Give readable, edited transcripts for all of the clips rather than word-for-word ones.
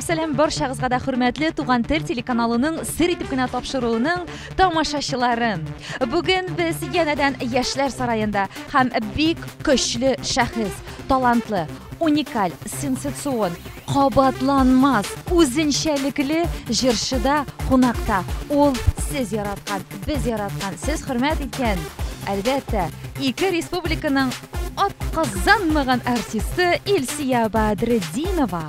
Сәлам, сәлам барчагызга да хөрмәтле Туган тел телеканалының сер итеп кенә тапшыруының тамашачылары. Бүген без янәдән Яшьләр сараенда һәм бик көчле шәхес, талантлы, уникаль, сенсацион, кабатланмас, үзенчәлекле җырчыда кунакта. Ул сез яраткан, без яраткан, сез хөрмәт иткән, әлбәттә, ике республиканың атказанмаган артисты Илсия Бадретдинова.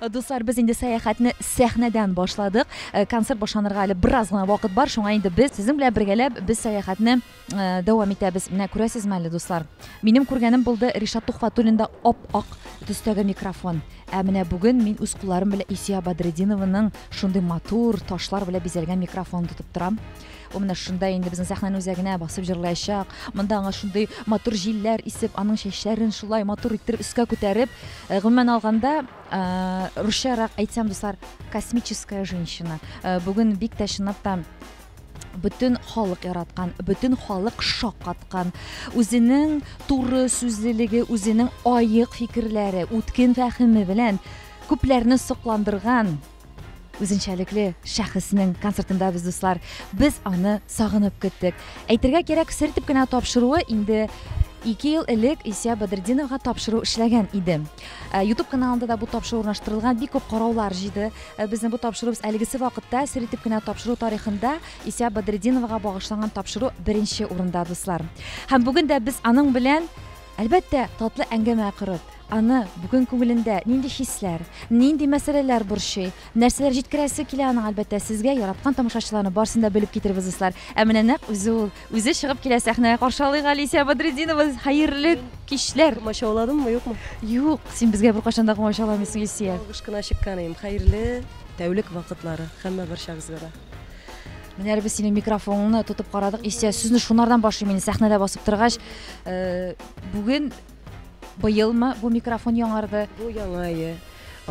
Дуслар, без инде сәяхәтне сәхнәдән башладык. Э, концерт башланырга әле бераз гына вакыт бар, шуңа инде без сезнең белән бергәләп без сәяхәтне э, дәвам итәбез. Менә күрәсезме әле, дуслар? Минем күргәнем булды Ришат Тухватуллинда ап-ак төстәге микрофон. Ә менә бүген мин үз кулларым белән Исия Бадретдинованың шундый матур ташлар белән бизәлгән микрофонын тотып торам. Ул менә шунда инде безнең сәхнәнең үзәгенә басып җырлаячак. Монда аңа шундый матур җилләр исеп, аның чәчләрен шулай матур иттереп өскә күтәреп, э, гомумән алганда, э, русчарак әйтсәм, дуслар, космическая женщина. Э, бүген бик тә чынлап та бөтен халык яраткан, бөтен халык шаккаткан, үзенең туры сүзлелеге, үзенең аек фикерләре, үткен фәһеме белән күпләрне сокландырган үзенчәлекле шәхеснең концертында без, дуслар, без аны сагынып көттек. Әйтергә кирәк, сер итеп кенә тапшыруы инде 2 ел элек Исия Бадретдиновага тапшыру эшләгән иде. Э, YouTube каналында да бу тапшыру урнаштырылган, бик күп караулар җыйды. Э, безнең бу тапшыруыбыз әлегесе вакытта сер итеп кенә тапшыру тарихында Исия Бадретдиновага багышланган тапшыру беренче урында, дуслар. Һәм бүген дә без аның белән, әлбәттә, татлы әңгәмә корып, аны бүген күңелендә нинди хисләр, нинди мәсьәләләр борчый, нәрсәләр җиткерәсе килә аның, әлбәттә, сезгә, яраткан тамашачыларны барысын да белеп китербез, дуслар. Ә менә нәкъ үзе ул, үзе чыгып килә сәхнәгә, каршы алыйк әле Исия Бадретдинова. Хәерле кичләр. Комачауладыммы, юкмы? Юк, син безгә беркайчан да комачауламыйсың, Илсия. Ялгыш кына чыккан идем. Хәерле тәүлек вакытлары һәммә барчагызга да. Менә әле без синең микрофоныңны тотып карадык. Илсия, сүзне шунардан башлыйм инде, сәхнәдә басып торгач. Э, бүген быелмы бу микрофон яңарды? Бу яңа әйе.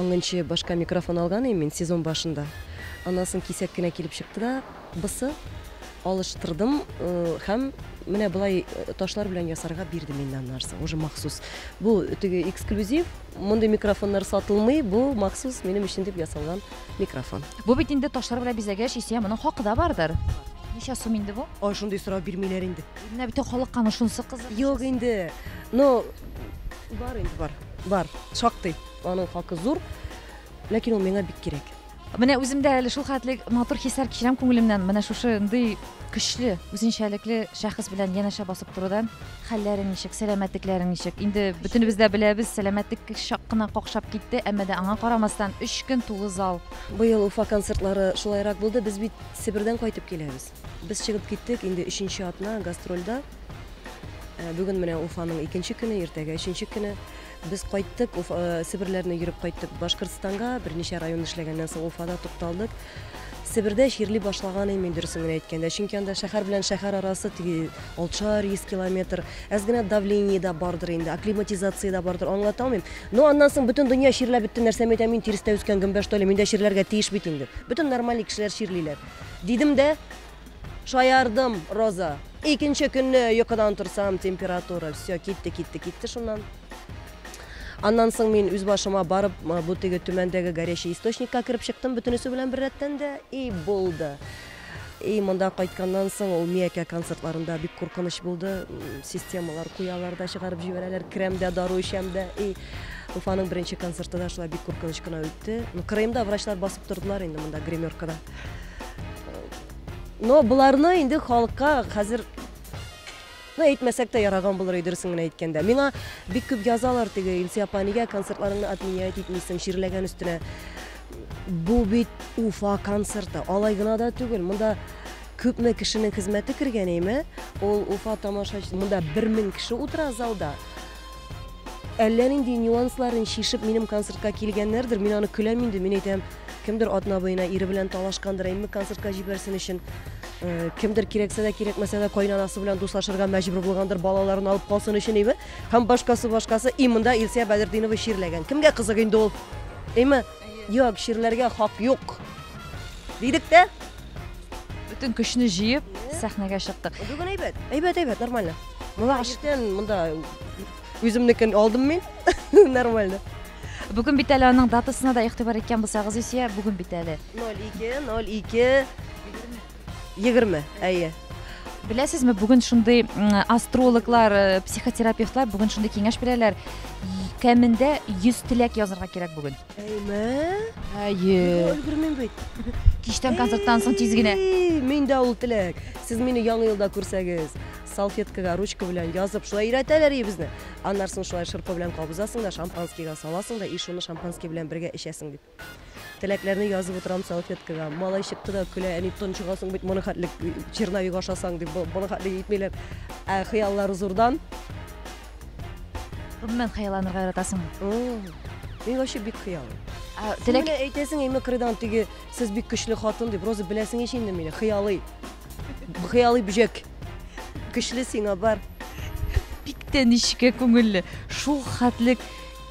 Аңынчы башка микрофон алган идем мин сезон башында. Аннан соң кисәк кенә килеп чыкты да, бысы алыштырдым э, һәм менә болай э, ташлар белән ясарга бирдем инде аннан соң, уже махсус. Бу теге эксклюзив, мондый микрофоннар сатылмый, бу махсус минем өчен дип ясалган микрофон. Бу бит инде ташлар белән бизәгәч, Исия, моның хакы да бардыр. Ничә сум инде бу? Ай, шундый сорау бирмиләр инде. Менә бит халыкка аны шунысы кызык. Юк инде. Ну, бар инде, бар. Бар, шактый. Аның хакы зур. Ләкин ул миңа бик кирәк. Менә үзем дә әле шул хәтле матур хисләр кичерәм күңелемнән. Менә шушындый көчле, үзенчәлекле шәхес белән янәшә басып торудан хәлләрең ничек, сәламәтлекләрең ничек? Инде бөтенебез дә беләбез, сәламәтлек чак кына какшап китте, әмма дә аңа карамастан 3 көн тулы зал. Быел Уфа концертлары шулайрак булды. Без бит Себердән кайтып киләбез. Без чыгып киттек, инде өченче атна гастрольдә. Э, бүген менә Уфаның икенче көне, иртәгә өченче көне. Без кайттык, Уфа, э, Себерләрне йөреп кайттык Башкортстанга, берничә район эшләгәннән соң Уфада тукталдык. Себердә чирли башлаган идем мин, дөресен генә әйткәндә. Чөнки анда шәһәр белән шәһәр арасы теге 600 километр. Әз генә давление да бардыр инде, акклиматизация да бардыр, аңлата алмыйм. Но аннан соң бөтен дөнья чирләп бетте, нәрсәм әйтәм, мин тирестә үскән гөмбә что ли, мин дә чирләргә тиеш бит инде. Бөтен нормальный кешеләр чирлиләр. Дидем дә, шаярдым, Роза. Икенче көнне йокыдан торсам, температура, все, китте, китте, китте шуннан. Аннан соң мин үз башыма барып, бу теге Төмәндәге горячий источникка кереп чыктым, бөтенесе белән беррәттән дә, и булды. И монда кайтканнан соң ул Миякә концертларында бик куркыныч булды. Системалар куялар да чыгарып җибәрәләр, керәм дә, дару эчәм дә. И Уфаның беренче концерты да шулай бик куркыныч кына үтте. Ну, кырыемда врачлар басып тордылар инде монда гримеркада. Но боларны инде халыкка хәзер ну, әйтмәсәк тә яраган булыр иде, дөресен генә әйткәндә. Миңа бик күп язалар теге, Илсөя апа, нигә концертларыңны отменять итмисең, чирләгән өстенә. Бу бит Уфа концерты, алай гына да түгел. Монда Күпме кешенең хезмәте кергән әйме? Ул Уфа тамашачы, монда 1000 кеше утыра залда. Әллә нинди нюансларын чишеп минем концертка килгәннәрдер, мин аны көләм инде, мин әйтәм, кемдер атна буена ире белән талашкандыр, әйме концертка җибәрсен өчен. Кемдер кирәксә дә, кирәкмәсә дә кайнанасы белән дуслашырга мәҗбүр булгандыр, балаларын алып калсын өчен, әйме? Һәм башкасы, башкасы. И монда Илсөя Бәдертдинова чирләгән. Кемгә кызык инде ул? Әйме? Юк, чирләргә хак юк. Дидек тә. Бөтен көчне җыеп, сәхнәгә чыктык. Бүген әйбәт, әйбәт, әйбәт, нормально. Монда иртән монда үземнекен алдым мин. Нормально. Бүген бит әле аның датасына да игътибар иткән булсагыз, Илсөя, бүген бит әле. 02, 02, 20, әйе. Беләсезме, бүген шундый астрологлар, психотерапевтлар бүген шундый киңәш бирәләр. Кәмендә 100 теләк язарга кирәк бүген. Әйме? Әйе. Өлгермим бит. Кичтән концерттан соң тиз генә. Мин дә ул теләк. Сез мине яңа елда күрсәгез, салфеткага ручка белән язып, шулай өйрәтәләр и безне. Аннан соң шулай шырпы белән кабызасың да, шампанскийга саласың да, и шуны шампанский белән бергә эчәсең дип. Теләкләрне язып утырам салфеткага. Малай чыкты да көлә, әни тончыгасың бит моны хәтлек черновик ашасаң дип, моны хәтлек итмиләр. Ә хыяллары зурдан. Гомумән хыялланырга яратасыңмы? Мин вообще бик хыялый. Теләк менә әйтәсең, әйме кырыйдан теге сез бик көчле хатын дип, Роза беләсең ич инде мине, хыялый. Хыялый бөҗәк. Көчле сиңа бар. Бик тә нечкә күңелле. Шул хәтлек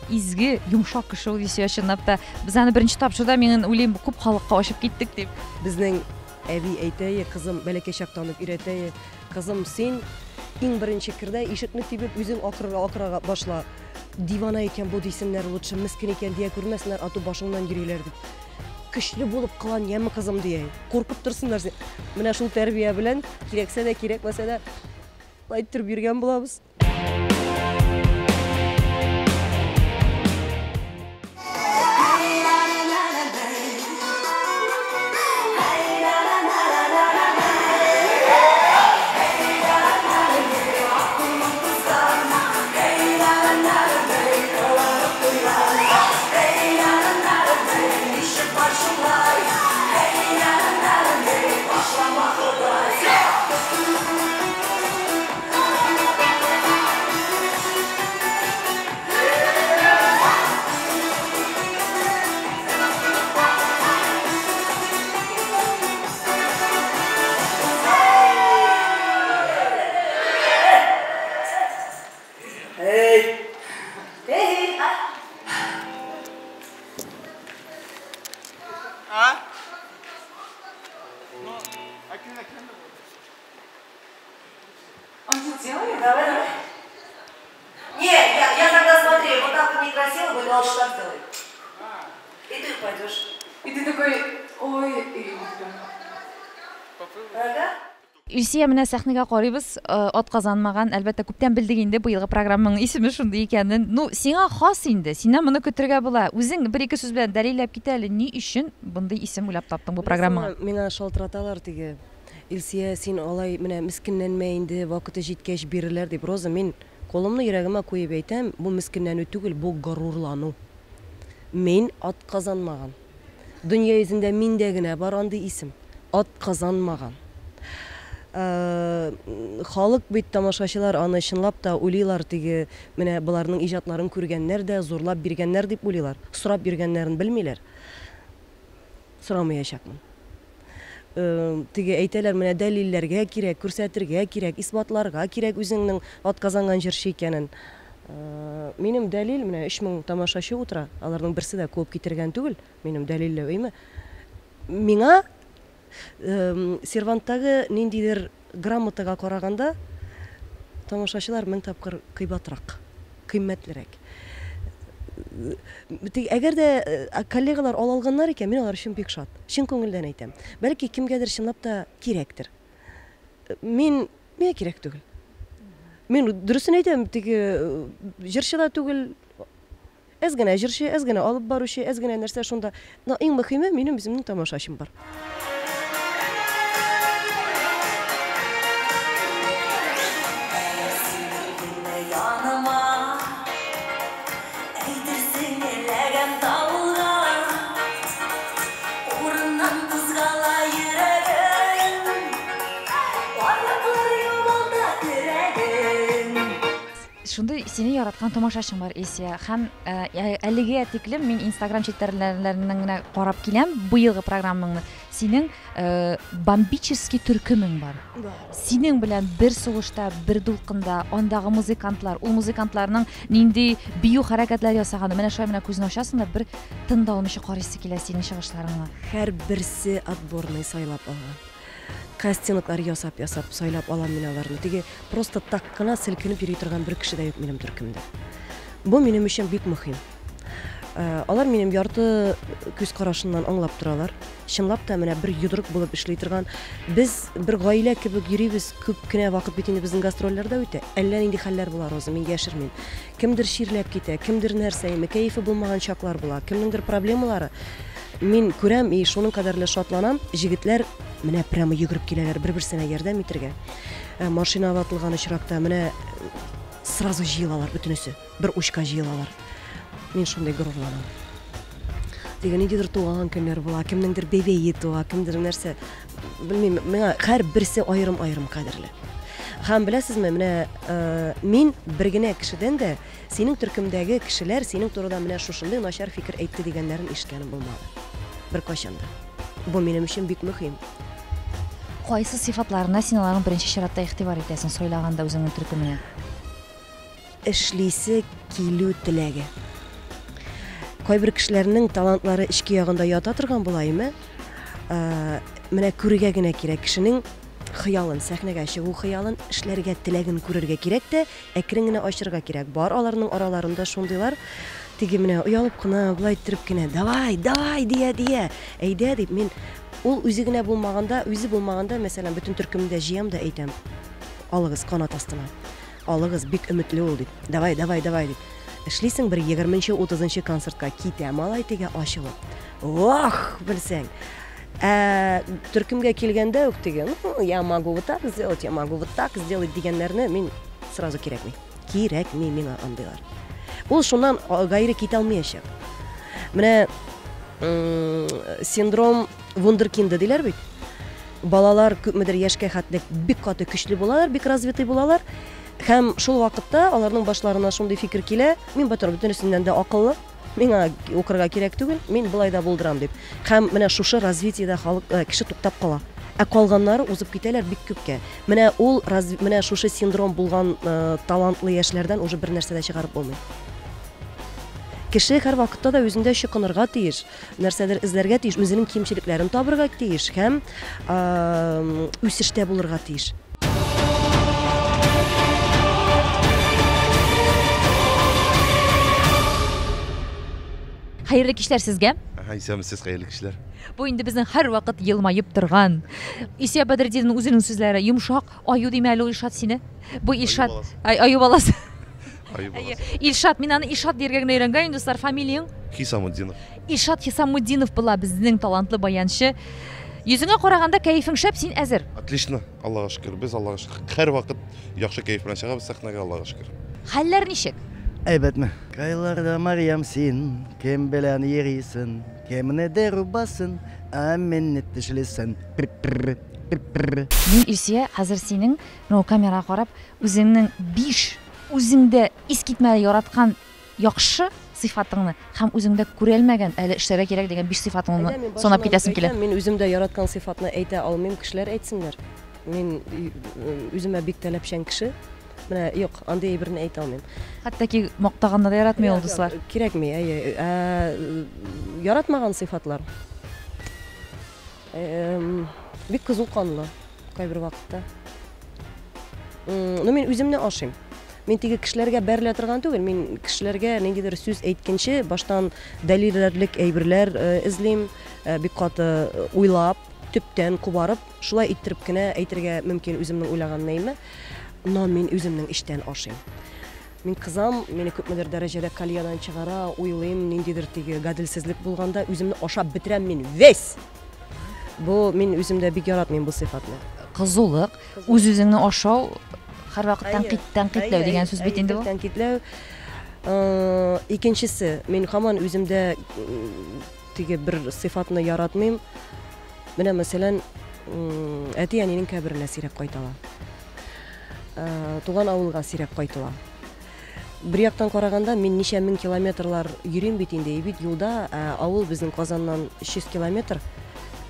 изге, йомшак кеше ул Илсөя чынлап та. Без аны беренче тапшыруда мин уйлыйм, күп халыкка ачып киттек дип. Безнең әби әйтә, кызым, бәләкәй чактан ук өйрәтә, кызым, син иң беренче кердә ишекне тибеп үзең акырырга акыра башла. Дивана икән бу дисеннәр, лучше мескен икән дия күрмәсеннәр, а то башыңнан йөриләр дип. Көчле булып кылан, яме кызым дия. Куркып торсыннар син. Менә шул тәрбия белән кирәксә дә, кирәкмәсә дә әйттереп йөргән булабыз. Он же делает? Давай, давай. Не, я тогда смотри, вот так вот некрасиво будет, лучше так делай. И ты упадешь. И ты такой, ой, и... Ага. Илсөя, менә сәхнәгә карыйбыз, ат казанмаган, әлбәттә, күптән белдек инде быелгы программаның исеме шундый икәнен. Ну, сиңа хас инде, синнән моны көтергә була. Үзең бер-ике сүз белән дәлилләп кит әле, ни өчен мондый исем уйлап таптың бу программага? Миңа шалтыраталар теге, Илсөя, син алай менә мескенләнмә инде, вакыты җиткәч бирерләр дип. Роза, мин кулымны йөрәгемә куеп әйтәм, бу мескенләнү түгел, бу горурлану. Мин ат казанмаган. Дөнья йөзендә миндә генә бар андый исем. Ат казанмаган. Халык бит, тамашачылар аны чынлап та уйлыйлар, теге менә боларның иҗатларын күргәннәр дә, зурлап биргәннәр дип уйлыйлар. Сорап йөргәннәрен белмиләр. Сорамаячакмын. Теге әйтәләр, менә дәлилләргә кирәк, күрсәтергә кирәк, исбатларга кирәк үзеңнең ат казанган җырчы икәнен. Минем дәлил, менә 3000 тамашачы утыра, аларның берсе дә куып китергән түгел, минем дәлилләү, әйме? Миңа Серванттагы ниндидер грамотага караганда тамашачылар 1000 тапкыр кыйбатрак, кыйммәтлерәк. Әгәр дә коллегалар ала алганнар икән, мин алар өчен бик шат. Чын күңелдән әйтәм. Бәлки кемгәдер чынлап та кирәктер. Мин, миңа кирәк түгел. Мин дөресен әйтәм, теге җырчы да түгел, әз генә җырчы, әз генә алып баручы, әз генә нәрсә шунда. Но иң мөһиме, минем үземнең тамашачым бар. Урыннан кузгала йөрәгем. Шундый сине яраткан тамашачың бар, Илсөя. Һәм әлегә тиклем мин Инстаграм челтәрләреннән генә карап киләм быелгы программаңны. Синең бомбический төркемең бар. Синең белән бер сулышта, бер дулкында, андагы музыкантлар, ул музыкантларның нинди бию хәрәкәтләр ясаганы, менә шулай менә күзне ачасың да бер тын да алмыйча карыйсы килә синең чыгышларыңны. Һәрберсе отборный сайлап алган. Кастинглар ясап-ясап сайлап алам мин аларны. Теге просто так кына селкенеп йөри торган бер кеше дә юк минем төркемдә. Бу минем өчен бик мөһим. Алар минем ярты күз карашыннан аңлап торалар. Чынлап та менә бер йодрык булып эшли торган. Без бер гаилә кебек йөрибез. Күп кенә вакыт бит инде безнең гастрольләрдә үтә. Әллә нинди хәлләр була, Роза, мин яшермим. Кемдер чирләп китә, кемдер нәрсә, яме кәефе булмаган чаклар була, кемнеңдер проблемалары. Мин күрәм и шуның кадәрле шатланам, җегетләр менә прямо йөгереп киләләр бер-берсенә ярдәм итергә. Машина ватылган очракта менә сразу җыелалар бөтенесе, бер учка җыелалар. Мин шундый горурланам. Теге ниндидер туган көннәр була, кемнеңдер бәбәе туа, кемдер нәрсә, белмим, миңа һәрберсе аерым-аерым кадерле. Һәм беләсезме, менә мин бер генә кешедән дә синең төркемдәге кешеләр синең турыда менә шушындый начар фикер әйтте дигәннәрен ишеткәнем булмады. Беркайчан да. Бу минем өчен бик мөһим. Кайсы сыйфатларына син аларның беренче чиратта игътибар итәсең, сайлаганда үзеңнең төркемеңә? Эшлисе килү теләге. Кайбер кешеләрнең талантлары эчке ягында ята торган була, әйме? Менә күрергә генә кирәк кешенең хыялын, сәхнәгә чыгу хыялын, эшләргә теләген күрергә кирәк тә, әкрен генә ачырга кирәк. Бар аларның араларында шундыйлар, теге менә оялып кына, болай иттереп кенә, давай, давай, дия, дия, әйдә дип, мин ул үзе генә булмаганда, үзе булмаганда, мәсәлән, бөтен төркемдә җыям да әйтәм, алыгыз канат астына, алыгыз, бик өметле ул дип, давай, давай, давай дип. Эшлисең бер егерменче, утызынчы концертка, китә малай теге ачылып. Вах, белсәң. Ә төркемгә килгәндә үк теге, ну, я могу вот так сделать, я могу вот так сделать дигәннәрне мин сразу кирәкми. Кирәкми миңа андыйлар. Ул шуннан гайре китә алмаячак. Менә синдром вундеркинда диләр бит. Балалар күпмедер яшькә хәтле бик каты көчле булалар, бик развитый булалар. Һәм шул вакытта аларның башларына шундый фикер килә, мин бөтенесеннән дә акыллы, миңа укырга кирәк түгел, мин болай да булдырам дип. Һәм менә шушы развитиедә халык, кеше туктап кала. Ә калганнары узып китәләр бик күпкә. Менә ул менә шушы синдром булган талантлы яшьләрдән уже бер нәрсә дә чыгарып булмый. Кеше һәр вакытта да үзендә чокынырга тиеш, нәрсәдер эзләргә тиеш, үзенең кимчелекләрен табырга тиеш һәм үсештә булырга тиеш. Хәерле кичләр сезгә. Аһа, исәнмесез, хәерле кичләр. Бу инде безнең һәрвакыт елмаеп торган. Илсөя Бәдретдинованың үзенең сүзләре, йомшак аю димә әле ул Илшат сине. Бу Илшат, ай, аю баласы. Аю баласы. Илшат, мин аны Илшат дияргә генә өйрәнгән инде, дуслар, фамилияң? Хисамутдинов. Илшат Хисамутдинов була безнең талантлы баянчы. Йөзеңә караганда кәефең шәп, син әзер. Отлично, Аллага шөкер. Без Аллага шөкер. Һәрвакыт яхшы кәеф белән чыгабыз сәхнәгә, Аллага шөкер. Хәлләр ничек? Әйбәтме? Кайларда Марьям син, кем белән йөрисең, кемне дә рубасың, ә мине тешлисең. Мин, Илсөя, хәзер синең менә камерага карап, үзеңнең 5 үзеңдә искитмәле яраткан яхшы сыйфатыңны һәм үзеңдә күрәлмәгән, әле эшләргә кирәк дигән 5 сыйфатыңны Әйдә, мин санап башыннан китәсем килә. әйтәм, Мин үземдә яраткан сыйфатны әйтә алмыйм, кешеләр әйтсеннәр. Мин үземә бик таләпчән кеше. Менә юк, андый әйберне әйтә алмыйм. Хәтта ки мактаганны да яратмый ул, Юк, юк, дуслар. Кирәкми, әйе. Яратмаган сыйфатлар. Бик кызу канлы кайбер вакытта. Ну, мин үземне ашыйм. Мин теге кешеләргә бәрелә торган түгел, мин кешеләргә ниндидер сүз әйткәнче баштан дәлилләрлек әйберләр эзлим, бик каты уйлап, төптән кубарып, шулай иттереп кенә әйтергә мөмкин үземнең уйлаган нәйме. Но мин үземнең эчтән ашыйм. Мин кызам, мине күпмедер дәрәҗәдә кальядан чыгара, уйлыйм, ниндидер теге гаделсезлек булганда үземне ашап бетерәм мин весь. Бу мин үземдә бик яратмыйм бу сыйфатны. Кызулык, үз-үзеңне ашау, һәрвакыт тәнкыйтьләү дигән сүз бит инде бу. Тәнкыйтьләү. Икенчесе, мин һаман үземдә теге бер сыйфатны яратмыйм. Менә мәсәлән, әти-әнинең каберенә сирәк кайтала. Туган авылга сирәк кайтыла. Бер яктан караганда, мин ничә мең километрлар йөрим бит инде, и бит юлда, ә авыл безнең Казаннан 300 километр.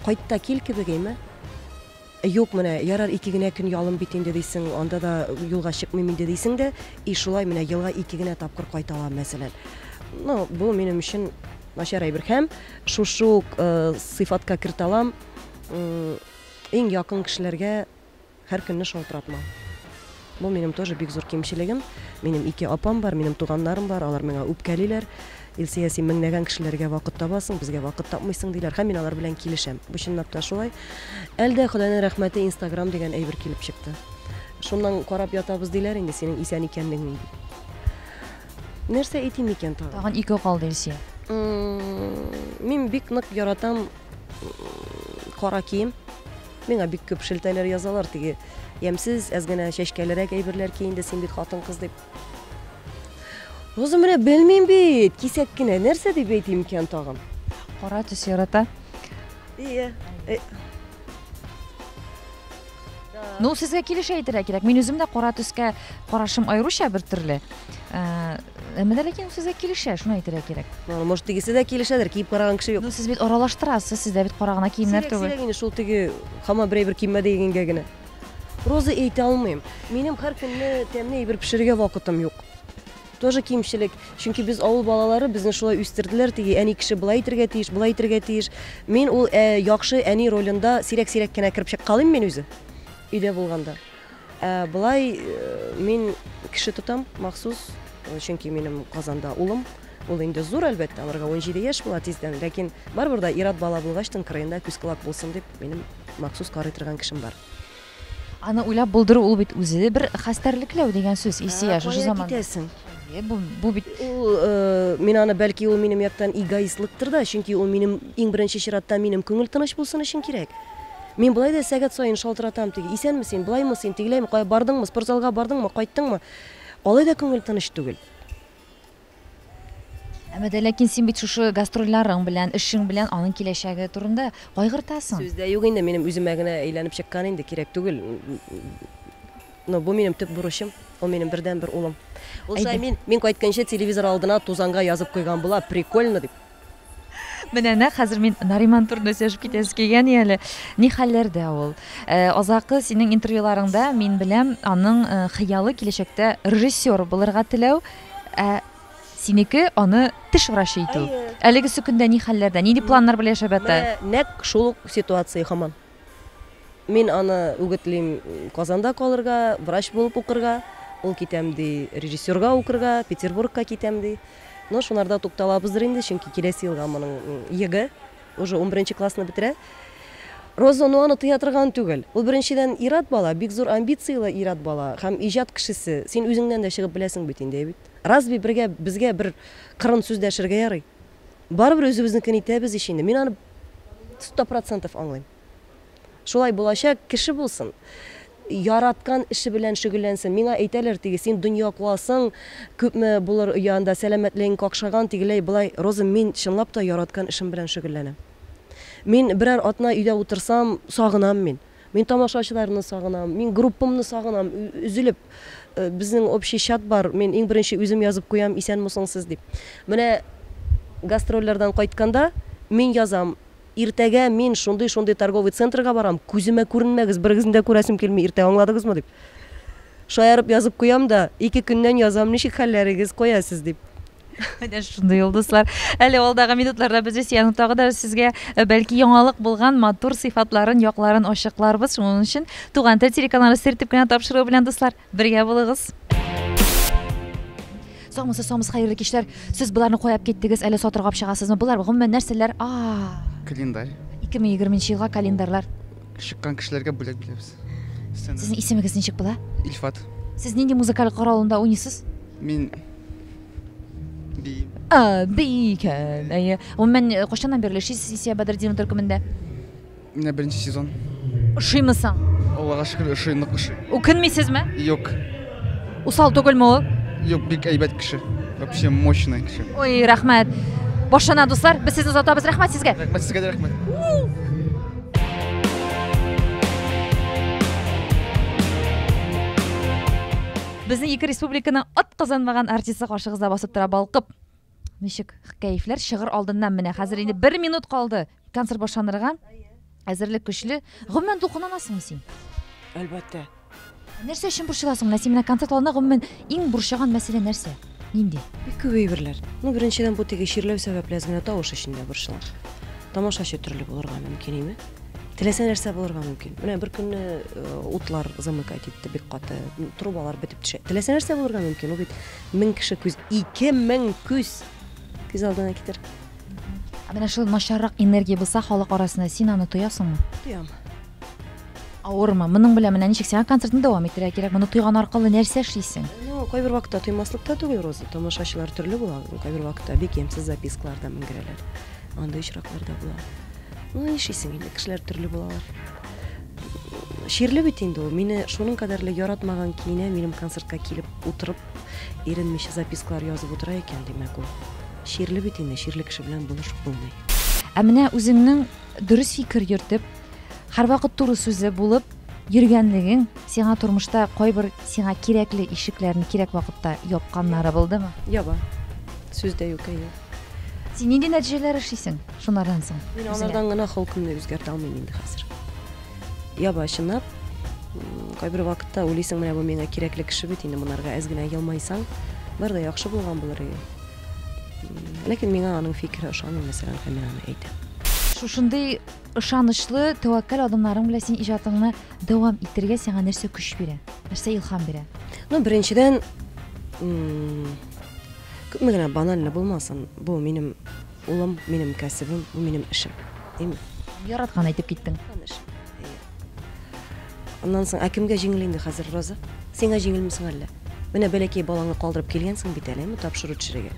Кайт та кил кебек, әйме? Юк, менә ярар ике генә көн ялым бит инде дисең, анда да юлга чыкмыйм инде дисең дә, и шулай менә елга ике генә тапкыр кайта алам, мәсәлән. Ну, бу минем өчен начар әйбер. Һәм шушы ук сыйфатка кертә алам, иң якын кешеләргә һәр көнне шалтыратмау. Бу минем тоже бик зур кимчелегем. Минем ике апам бар, минем туганнарым бар, алар миңа үпкәлиләр. Илсөя, син меңләгән кешеләргә вакыт табасың, безгә вакыт тапмыйсың, диләр. Һәм мин алар белән килешәм. Бу чынлап та шулай. Әлдә Ходайның рәхмәте Инстаграм дигән әйбер килеп чыкты. Шуннан карап ятабыз диләр инде синең исән икәнлегеңне. Нәрсә әйтим икән тагын? Тагын ике калды, Илсөя. Мин бик нык яратам кара кием. Миңа бик күп шелтәләр язалар, теге ямьсез, әз генә чәчкәлерәк әйберләр ки инде, син бит хатын-кыз дип. Роза, менә белмим бит, кисәк кенә, нәрсә дип әйтим икән тагын? Кара төс ярата. Ие. Ну, сезгә килешә әйтергә кирәк. Мин үзем дә кара төскә карашым аеруча бер төрле. Әмма дә ләкин сезгә килешә, шуны әйтергә кирәк. Ну, может, тегесе дә килешәдер, киеп караган кеше юк. Ну, сез бит аралаштырасыз, сездә бит кара гына киемнәр түгел. Сирәк-сирәк инде шул теге һаман берәй бер киммә дигәнгә генә. Роза әйтә алмыйм. Минем һәр көнне тәмле әйбер пешерергә вакытым юк. Тоже кимчелек. Чөнки без авыл балалары, безне шулай үстерделәр, теге әни кеше былай итергә тиеш, былай итергә тиеш. Мин ул яхшы әни ролендә сирәк-сирәк кенә кереп чыккалыйм мин үзе. Өйдә булганда. Былай мин кеше тотам махсус, чөнки минем Казанда улым. Ул инде зур, әлбәттә, аларга 17 яшь була тиздән, ләкин барыбер дә ир-ат бала булгачтын кырыенда күз колак булсын дип минем махсус карый торган кешем бар. Аны уйлап булдыру ул бит үзе бер хәстәрлекләү дигән сүз, Илсөя, шушы Кая заманда. китәсең? Бу бит Ул, мин аны, бәлки ул минем яктан эгоистлыктыр да, чөнки ул минем иң беренче чиратта минем күңел тыныч булсын өчен кирәк. Мин былай да сәгать саен шалтыратам теге, исәнме син, былаймы син, тегеләйме, кая бардыңмы, спортзалга бардыңмы, кайттыңмы? Алай да күңел тыныч түгел. Әмма дә ләкин син бит шушы гастрольләрың белән, эшең белән аның киләчәге турында кайгыртасың. Сүз дә юк инде, минем үземә генә әйләнеп чыккан инде, кирәк түгел. Но бу минем төп бурычым, ул минем бердәнбер улым. Ул шулай мин кайтканчы телевизор алдына тузанга язып куйган була, прикольно дип. Менә нәкъ хәзер мин Нариман турында сөйләшеп китәсе килгән әле. Ни хәлләрдә ул? Азакы синең интервьюларыңда мин беләм, аның хыялы киләчәктә режиссер булырга теләү, ә синеке аны теш врачы итү. Әлегесе көндә ни хәлләрдә, нинди планнар белән яшәп ята? Менә нәкъ шул ук ситуация һаман. Мин аны үгетлим Казанда калырга, врач булып укырга, ул китәм ди режиссерга укырга, Петербургка китәм ди. Но шунарда тукталабыздыр инде, чөнки киләсе елга моның ЕГЭ, уже 11 классны бетерә. Роза, ну аны тыя торган түгел. Ул беренчедән ир-ат бала, бик зур амбициялы ир-ат бала һәм иҗат кешесе. Син үзеңнән дә чыгып беләсең бит инде, бит. Разве бергә безгә бер кырын сүз дәшергә ярый? Барыбер үзебезнекен итәбез ич инде. Мин аны 100% аңлыйм. Шулай булачак, кеше булсын. Яраткан эше белән шөгыльләнсен. Миңа әйтәләр теге, син дөнья куасың, күпме булыр янда сәламәтлегең какшаган, тегеләй былай. Роза, мин чынлап та яраткан эшем белән шөгыльләнәм. Мин берәр атна өйдә утырсам, сагынам мин. Мин тамашачыларны сагынам, мин группамны сагынам, өзелеп. Безнең общий чат бар, мин иң беренче үзем язып куям, исәнме соң сез дип. Менә гастрольләрдән кайтканда мин язам, иртәгә мин шундый-шундый торговый центрга барам, күземә күренмәгез, берегезне дә күрәсем килми, иртә аңладыгызмы дип. Шаярып язып куям да, ике көннән язам, ничек хәлләрегез, кая сез дип. Менә шундый йолдызлар. Әле алдагы минутларда без Илсөяның тагы да сезгә бәлки яңалык булган матур сыйфатларын, якларын ачыкларбыз. Шуның өчен Туган тел телеканалы сертеп кенә тапшыруы белән, дуслар, бергә булыгыз. Саумысыз, саумысыз, хәерле кичләр. Сез боларны куяп киттегез, әле сатырга алып чыгасызмы? Болар гомумән нәрсәләр? Календарь. 2020 елга календарьлар. Чыккан кешеләргә бүләк бирәбез. Сезнең исемегез ничек була? Илфат. Сез нинди музыкаль коралында уйныйсыз? Мин биим. Бии икән. Әйе. Гомумән, кайчаннан бирле эшлисез Илсөя Бәдретдинова төркемендә? Менә беренче сезон. Ошыймы соң? Аллага шөкер, ошый, нык ошый. Үкенмисезме? Юк. Усал түгелме ул? Юк, бик әйбәт кеше. Вообще мощный кеше. Ой, рәхмәт. Башлана, дуслар, без сезне озатабыз. Рәхмәт сезгә. Рәхмәт сезгә дә рәхмәт. Безнең ике республиканың атказанмаган артисты каршыгызда басып тора балкып. Ничек кәефләр чыгыр алдыннан менә хәзер инде бер минут калды концерт башланырга. Әзерлек көчле. Гомумән дулкынланасыңмы син? Әлбәттә. Нәрсә өчен борчыласың? Менә син менә концерт алдында гомумән иң борчыган мәсьәлә нәрсә? Нинди? Бик күп әйберләр. Ну, беренчедән, бу теге чирләү сәбәпле әз генә тавыш өчен дә борчылам. Тамашачы төрле булырга мөмкин, име? Теләсә нәрсә булырга мөмкин. Менә бер көнне э, утлар замыкать итте бик каты, трубалар бетеп төшә. Теләсә нәрсә булырга мөмкин. Ул бит мең кеше күз, 2000 күз күз алдына китер. Ә менә шул начаррак энергия булса халык арасында син аны тоясыңмы? Тоям. Авырмы? Моның белән менә ничек сиңа концертны дәвам итәргә кирәк? Моны тойган аркылы нәрсә эшлисең? Ну, кайбер вакытта тоймаслык та түгел, Роза. Тамашачылар төрле була. Кайбер вакытта бик ямьсез запискалар да менгерәләр. Андый очраклар да була. Ну, нишлисең инде, кешеләр төрле булалар. Чирле бит инде ул. Мине шуның кадәрле яратмаган киенә минем концертка килеп утырып, иренмичә запискалар язып утыра икән, димәк ул. Чирле бит инде, чирле кеше белән булышып булмый. Ә менә үзеңнең дөрес фикер йөртеп, һәрвакыт туры сүзле булып йөргәнлегең сиңа тормышта кайбер сиңа кирәкле ишекләрне кирәк вакытта япканнары булдымы? Яба. Сүз дә юк, әйе. Син нинди нәтиҗәләр эшлисең шунардан соң? Мин алардан гына холкымны үзгәртә алмыйм инде хәзер. Яба, чынлап, кайбер вакытта уйлыйсың, менә бу миңа кирәкле кеше бит инде, монарга әз генә елмайсаң, бар да яхшы булган булыр иде. Ләкин миңа аның фикере ошамый, мәсәлән, һәм мин аны әйтәм. Шушындый ышанычлы, тәвәккәл адымнарың белән син иҗатыңны дәвам итәргә сиңа нәрсә көч бирә? Нәрсә илһам бирә? Ну, беренчедән, күпме генә банально булмасын, бу минем улым, минем кәсебем, бу минем эшем. Әйме? Яраткан әйтеп киттең. Аннан соң, ә кемгә җиңел инде хәзер, Роза? Сиңа җиңелме соң әллә? Менә бәләкәй балаңны калдырып килгәнсең бит әле, әйме, тапшыру төшерергә.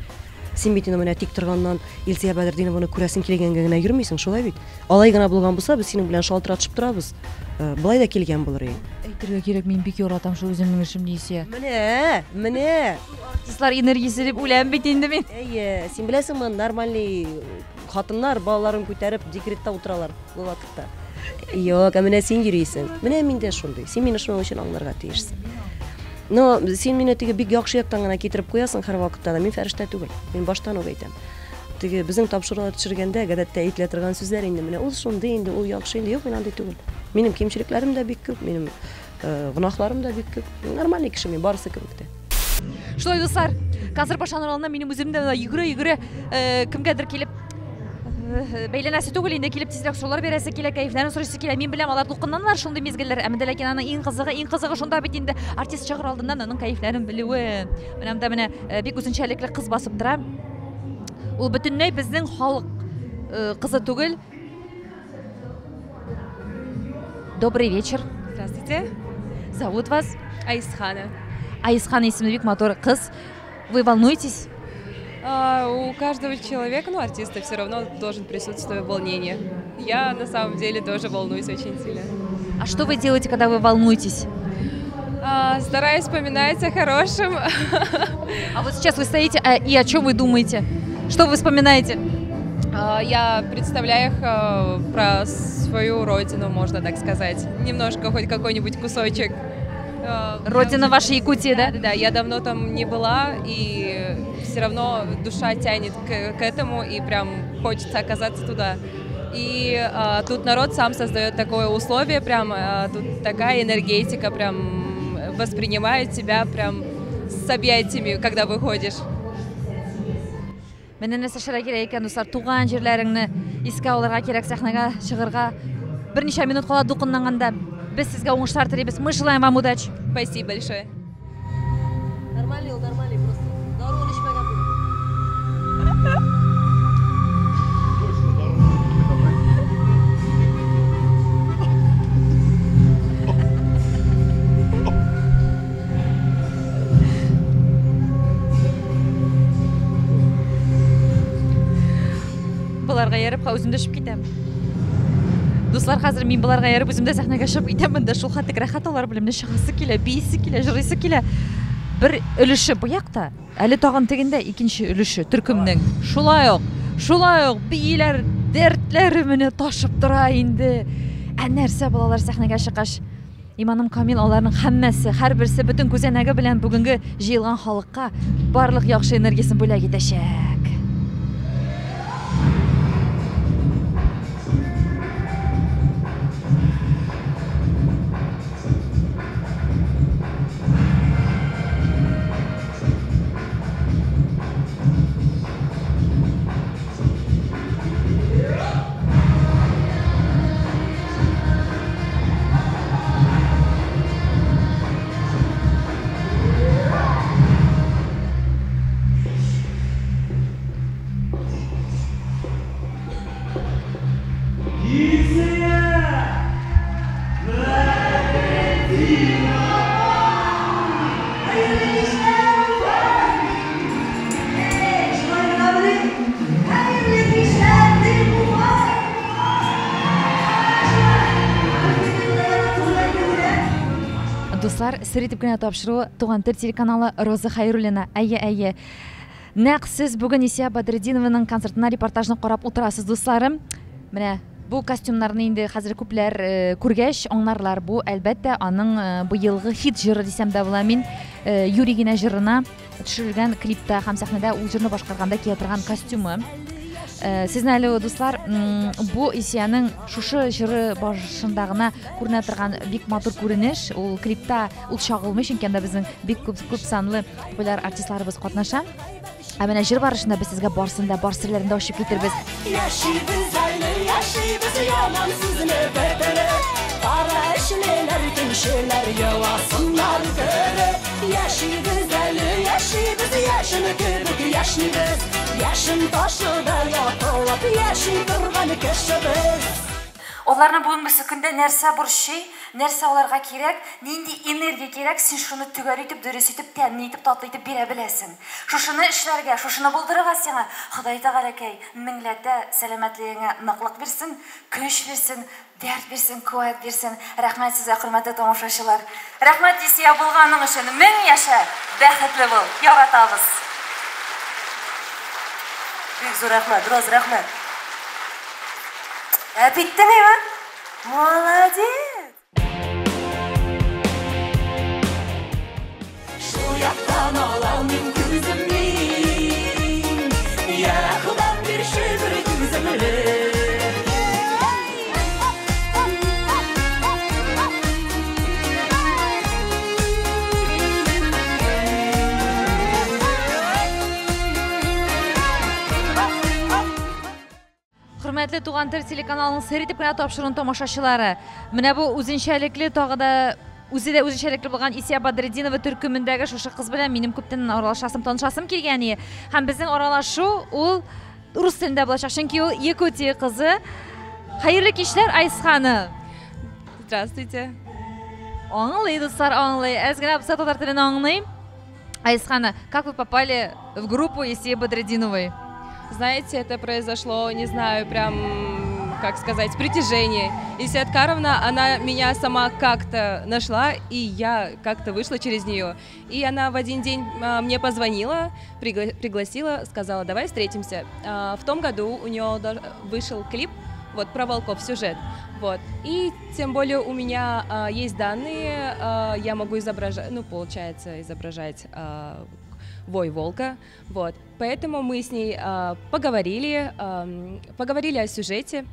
Син бит инде менә тик торганнан Илсөя Бәдретдинованы күрәсең килгәнгә генә йөрмисең, шулай бит? Алай гына булган булса, без синең белән шалтыратышып торабыз. Э, Былай да килгән булыр идең. Әйтергә кирәк, мин бик яратам шул үземнең эшемне, Илсөя. Менә, менә. Артистлар энергиясе дип үләм бит инде мин. Әйе, син беләсеңме, нормальный хатыннар балаларын күтәреп декретта утыралар бу вакытта. Юк, ә менә син йөрисең. Менә мин дә шундый. Син мине шуның өчен аңларга тиешсең. Но син мине теге бик яхшы яктан гына китереп куясың һәрвакытта да. Мин фәрештә түгел. Мин баштан ук әйтәм. Теге безнең тапшырулар төшергәндә гадәттә әйтелә торган сүзләр инде менә ул шундый инде, ул яхшы инде. Юк, мин андый түгел. Минем кимчелекләрем дә бик күп, минем э, гөнаһларым да бик күп. Нормальный кеше мин, барысы кебек тә. Шулай дуслар, концерт башланыр алдыннан минем үзем дә йөгерә-йөгерә э, кемгәдер килеп э, бәйләнәсе түгел инде, килеп тизрәк сораулар бирәсе килә, кәефләрен сорыйсы килә. Мин беләм, алар дулкынланалар шундый мизгелләр. Ә менә ләкин аның иң кызыгы, иң кызыгы шунда бит инде артист чыгыр алдыннан аның кәефләрен белүе. Менә монда менә э, бик үзенчәлекле кыз басып тора. Ул бөтенләй безнең халык кызы түгел. Добрый вечер. Здравствуйте. Зовут вас? Айсхана. Айсхан исемле бик матур кыз. Вы волнуетесь? У каждого человека, ну, артиста, все равно должен присутствовать волнение. Я на самом деле тоже волнуюсь очень сильно. А что вы делаете, когда вы волнуетесь? Стараюсь вспоминать о хорошем. А вот сейчас вы стоите, и о чем вы думаете? Что вы вспоминаете? Я представляю их про свою родину, можно так сказать. Немножко хоть какой-нибудь кусочек. Родина ваша Якутия, да? Да, да, я давно там не была, и все равно душа тянет к этому, и прям хочется оказаться туда. И тут народ сам создает такое условие, прям тут такая энергетика, прям воспринимает тебя прям с объятиями, когда выходишь. Менә нәрсә эшләргә кирәк икән, дуслар, туган җирләреңне искә алырга кирәк, сәхнәгә чыгырга берничә минут кала дулкынланганда. Без сезгә уңышлар телибез. Мы желаем вам удачи. Спасибо большое. Нормальный ул, нормальный просто. Даруын эчмәгән бүген. Боларга ияреп, үзем дә төшеп китәм. Дуслар, хәзер мин боларга ияреп үзем дә сәхнәгә чыгып китәм. Монда шул хәтле рәхәт алар белән менә чыгасы килә, биисе килә, җырлыйсы килә. Бер өлеше бу якта, әле тагын тегендә икенче өлеше төркемнең. Шулай ук, шулай ук бииләр, дәртләре менә ташып тора инде. Ә нәрсә булалар сәхнәгә чыккач? Иманым камил, аларның һәммәсе, һәрберсе бөтен күзәнәге белән бүгенге җыелган халыкка барлык яхшы энергиясен бүләк итәчәк. Дуслар, сер итеп кенә тапшыруы Туган тел телеканалы Роза Хәйруллина. Әйе, әйе. Нәкъ сез бүген Исия Бәдретдинованың концертына репортажны карап утырасыз, дусларым. Менә бу костюмнарны инде хәзер күпләр күргәч аңларлар. Бу, әлбәттә, аның быелгы хит җыры дисәм дә була мин. Юри генә җырына төшерелгән клипта һәм сәхнәдә ул җырны башкарганда кия торган костюмы. Сезне әле, дуслар, бу Исияның шушы җыры башында гына күренә торган бик матур күренеш. Ул клипта ул чагылмый, чөнки анда безнең бик күп санлы популяр артистларыбыз катнаша. Ә менә җыр барышында без сезгә барсын да, бар серләрен дә ачып китербез. Яшибез әле, яшибез яман сүзне бетереп, кара эшлеләр, көнчеләр еласыннар кереп. Яшибез әле, яшибез, яшен кебек яшибез, яшен ташыда ятылып яши торган кешебез. Аларны бүгенге көндә нәрсә борчый, нәрсә аларга кирәк, нинди энергия кирәк, син шуны төгәл итеп, дөрес итеп, тәмле итеп, татлы итеп бирә беләсең. Шушыны эшләргә, шушыны булдырырга сиңа Ходай Тәгаләкәй меңләтә сәламәтлегеңә ныклык бирсен, көч бирсен, дәрт бирсен, куәт бирсен. Рәхмәт сезгә, хөрмәтле тамашачылар. Рәхмәт Исия булганың өчен. Мең яшә, бәхетле бул. Яратабыз. Бик зур рәхмәт, Роз, рәхмәт. Ә биттеме, Иван? Молодец! Шул яктан алам мин күземне, я Ходам бирше бер түземле. Хөрмәтле Туган тел телеканалының сер итеп кенә тапшыруын тамашачылары. Менә бу үзенчәлекле, тагы да үзе дә үзенчәлекле булган Исия Бәдретдинова төркемендәге шушы кыз белән минем күптән аралашасым, танышасым килгән иде. Һәм безнең аралашу ул рус телендә булачак, чөнки ул Якутия кызы. Хәерле кичләр, Айсхана. Здравствуйте. Аңлый, дуслар, аңлый. Әз генә булса татар телен аңлый. Айсхана, как вы попали в группу Исии Бәдретдиновой? Знаете, это произошло, не знаю, прям, как сказать, притяжение. Ильсия Откаровна, она меня сама как-то нашла, и я как-то вышла через нее. И она в один день мне позвонила, пригласила, сказала, давай встретимся. В том году у нее вышел клип, вот, про волков, сюжет. Вот. И тем более у меня есть данные, я могу изображать, ну, получается, изображать вой волка, вот. Поэтому мы с ней поговорили о сюжете.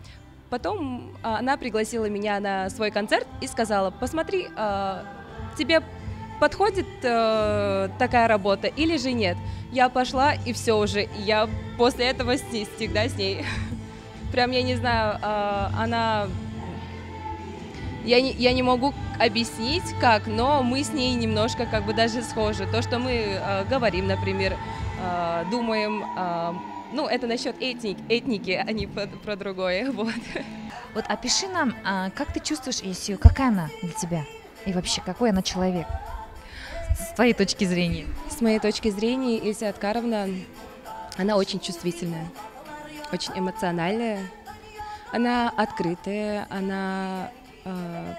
Потом она пригласила меня на свой концерт и сказала, посмотри, тебе подходит такая работа или же нет. Я пошла, и все уже, я после этого всегда с ней. Прям, я не знаю, она... Я не могу объяснить, как, но мы с ней немножко как бы даже схожи. То, что мы говорим, например, думаем, ну, это насчет этники, а не про другое, вот. Вот опиши нам, как ты чувствуешь Исию, какая она для тебя? И вообще, какой она человек? С твоей точки зрения. С моей точки зрения, Ильсия Откаровна, она очень чувствительная, очень эмоциональная, она открытая, она...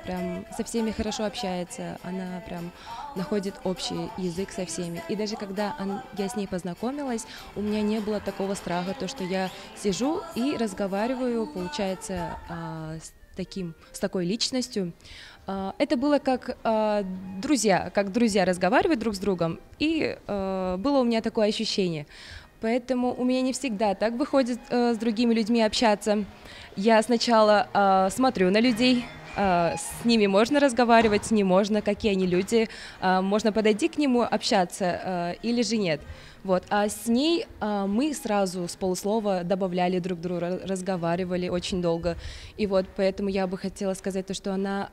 прям со всеми хорошо общается, она прям находит общий язык со всеми. И даже когда я с ней познакомилась, у меня не было такого страха, то, что я сижу и разговариваю, получается, с с такой личностью. Это было как друзья разговаривают друг с другом, и было у меня такое ощущение. Поэтому у меня не всегда так выходит с другими людьми общаться. Я сначала смотрю на людей, с ними можно разговаривать, не можно, какие они люди, можно подойти к нему, общаться или же нет. Вот. А с ней мы сразу с полуслова добавляли друг другу, разговаривали очень долго. И вот поэтому я бы хотела сказать то, что она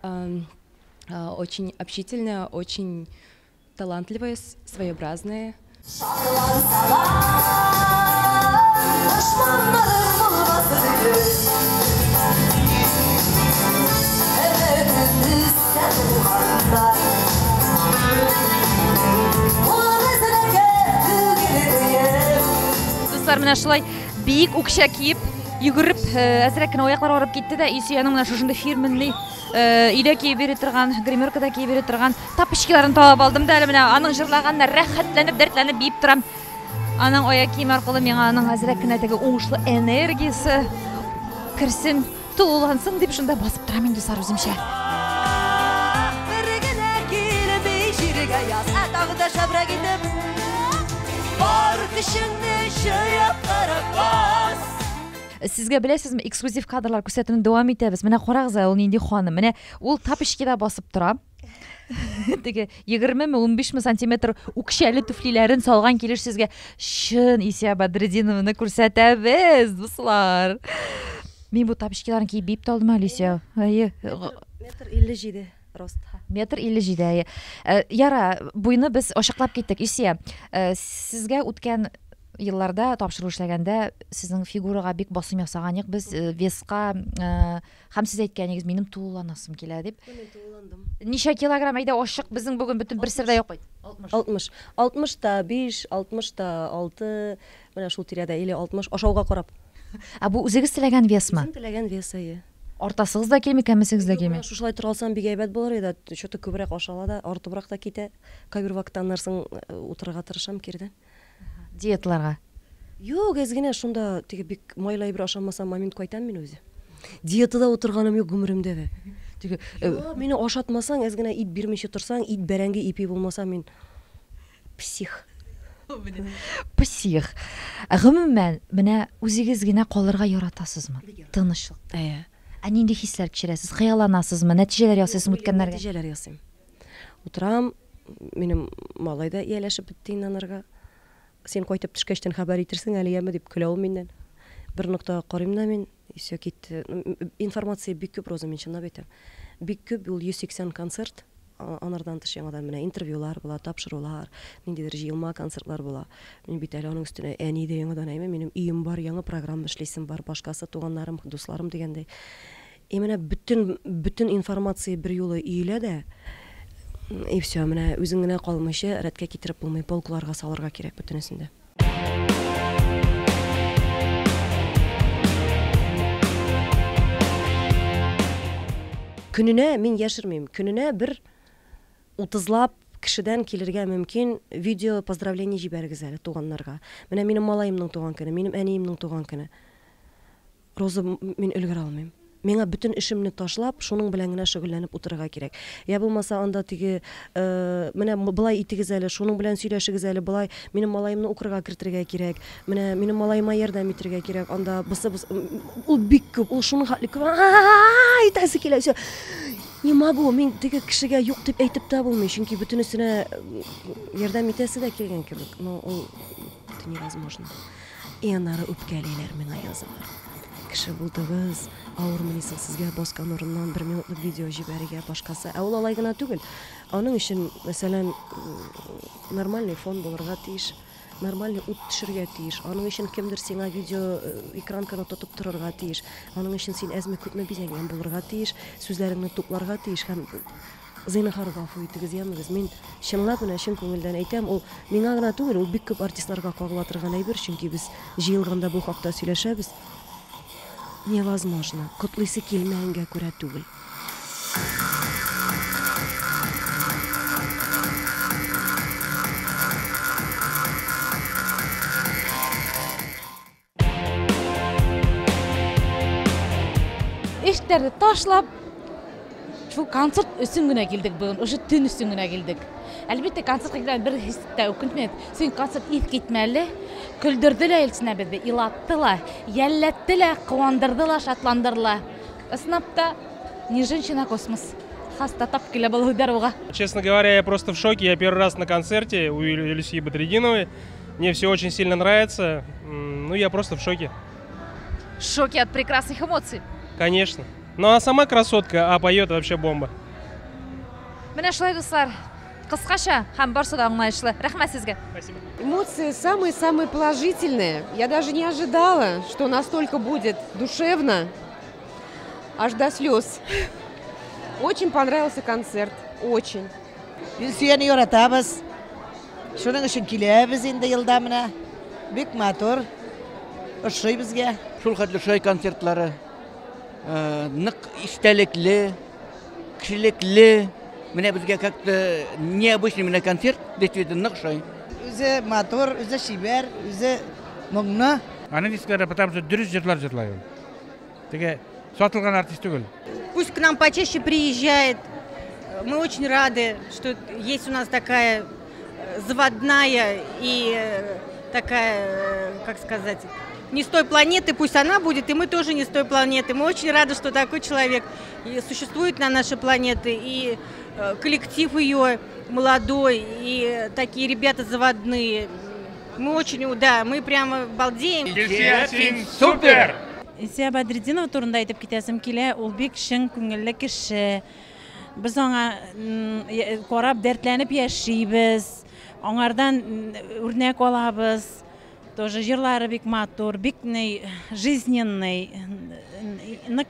очень общительная, очень талантливая, своеобразная. Дуслар, менә шулай биек үкчә киеп, йөгереп, әзрәк кенә аяклар арып китте дә, Илсөянең менә шушындый фирменный өйдә киеп йөри торган, гримеркада киеп йөри торган тапочкаларын табып алдым да, әле менә аның җырлаганына рәхәтләнеп, дәртләнеп биеп торам. Аның аяк киеме аркылы миңа аның әзрәк кенә теге уңышлы энергиясе керсен, тулылансын дип шунда басып торам инде, дуслар, үземчә. Бер генә килеп җиргә яз, ә тагы да шәбрәк итеп, бар көчеңне җыеп карап бас. Сезгә беләсезме, эксклюзив кадрлар күрсәтүне дәвам итәбез. Менә карагыз, ул нинди ханым. Менә ул тапочкада басып тора. Теге 20-ме, 15-ме сантиметр үкчәле туфлиләрен салган килеш сезгә чын Илсөя Бәдретдинованы күрсәтәбез, дуслар. Мин бу тапочкаларын киеп биеп тә алдым әле, Илсөя. Әйе. Метр 57 рост. Метр 57, әйе. Яра, буйны без ачыклап киттек. Илсөя, сезгә үткән елларда тапшыру эшләгәндә сезнең фигурага бик басым ясаган юк. Без веска һәм сез әйткәнегез, минем тулыланасым килә дип. Мин тулыландым. Ничә килограмм әйдә ашык безнең бүген бөтен бер сер дә юк бит. 60. 65, 66, менә шул тирәдә или 60 ашауга карап. Ә бу үзегез теләгән весмы? Үзем теләгән вес, әйе. Артасыгыз да килми, кәмесегез дә килми. Шушылай тора алсам бик әйбәт булыр иде. Чё-то күбрәк ашала да, артыбрак та китә. Кайбер вакытта аннан соң утырырга тырышам кирдән. Диеталарга? Юк, әз генә шунда теге бик майлы әйбер ашамасам, момент кайтам мин үзе. Диетада утырганым юк гомеремдә дә. Теге, Юк, мине ашатмасаң, әз генә ит бирмичә торсаң, ит бәрәңге ипи булмаса, мин псих. Псих. Гомумән, менә үзегез генә калырга яратасызмы? Тынычлык. Әйе. Ә нинди хисләр кичерәсез? Хыялланасызмы? Нәтиҗәләр ясыйсызмы үткәннәргә? Нәтиҗәләр ясыйм. Утырам, минем малай да ияләшеп бетте инде анарга. Син кайтып төшкәчтән хәбәр итерсең әле, яме дип көлә ул миннән. Бер ноктага карыйм да мин, и всё китте. Информация бик күп, Роза, мин чынлап әйтәм. Бик күп, ул 180 концерт, анардан тыш яңадан менә интервьюлар була, тапшырулар, ниндидер җыелма концертлар була. Мин бит әле аның өстенә әни дә яңадан әйме, минем өем бар, яңа программа эшлисем бар, башкасы туганнарым, дусларым дигәндәй. И менә бөтен информация бер юлы өелә дә, и всё, менә үзең генә калмыйча рәткә китереп булмый, полкларга салырга кирәк бөтенесен дә. Көненә, мин яшермим, көненә бер утызлап кешедән килергә мөмкин видео поздравление җибәрегез әле туганнарга. Менә минем малаемның туган көне, минем әниемнең туган көне. Роза, мин өлгерә алмыйм. Миңа бөтен эшемне ташлап, шуның белән генә шөгыльләнеп утырырга кирәк. Я булмаса анда теге менә былай итегез әле, шуның белән сөйләшегез әле, былай минем малаемны укырга кертергә кирәк. Менә минем малаема ярдәм итергә кирәк. Анда бысы, бысы, ул бик күп, ул шуның хәтле күп. А-а-а, итәсе килә, всё. Не могу, мин теге кешегә юк дип әйтеп тә булмый, чөнки бөтенесенә ярдәм итәсе дә килгән кебек. Но ул это невозможно. И аннары үпкәлиләр миңа язалар. Кеше булдыгыз, авырмыни соң сезгә баскан урыннан бер минутлык видео җибәрергә башкасы. Ә ул алай гына түгел. Аның өчен, мәсәлән, нормальный фон булырга тиеш, нормальный ут төшергә тиеш. Аның өчен кемдер сиңа видео экранканы тотып торырга тиеш. Аның өчен син әзме күпме бизәнгән булырга тиеш, сүзләреңне тупларга тиеш һәм зинһар гафу итегез, ямегез. Мин чынлап менә чын күңелдән әйтәм, ул миңа гына түгел, ул бик күп артистларга кагыла торган әйбер, чөнки без җыелганда бу хакта сөйләшәбез. Невозможно. Котлыйсы килмәгәнгә күрә түгел. Эшләрне ташлап, шул концерт өчен генә килдек бүген, ошо төн өчен генә килдек. Әлбәттә, концертка килгән бер һич тә үкенмәдек. Чөнки концерт искитмәле, көлдерде лә Илсинә безне, илатты ла, йәлләтте лә, куандырды ла, шатландырды ла. Ысынлап та, не женщина, космос. Хаста тап килә был һүҙҙәр уға. Честно говоря, я просто в шоке. Я первый раз на концерте у Илсөя Бәдретдиновой. Мне все очень сильно нравится. Ну, я просто в шоке. В шоке от прекрасных эмоций. Конечно. Но она сама красотка, а поет вообще бомба. Менә шулай, дуслар. Кыскача һәм барысы да аңлаешлы. Рәхмәт сезгә. Спасибо. Эмоции самые-самые положительные. Я даже не ожидала, что настолько будет душевно, аж до слез. Очень понравился концерт, очень. Илсөяне яратабыз. Шуның өчен киләбез инде елда менә. Бик матур. Ошый безгә. Шул хәтле ошый концертлары. Нык истәлекле, кешелекле. Менә безгә как-то необычный менә концерт, действительно нык ошый. Үзе матур, үзе чибәр, үзе моңлы. Аның дисклары, потому что дөрес җырлар җырлый ул. Теге сатылган артист түгел. Пусть к нам почаще приезжает. Мы очень рады, что есть у нас такая заводная и такая, как сказать, не с той планеты, пусть она будет, и мы тоже не с той планеты. Мы очень рады, что такой человек существует на нашей планете, и коллектив ее молодой, и такие ребята заводные. Мы очень, да, мы прямо балдеем. Супер! Илсөя Бәдретдинова турында әйтеп китәсем килә, ул бик чын күңелле кеше. Без аңа карап дәртләнеп яшибез, аңардан үрнәк алабыз. Тоже җырлары бик матур, бик жизненный, нык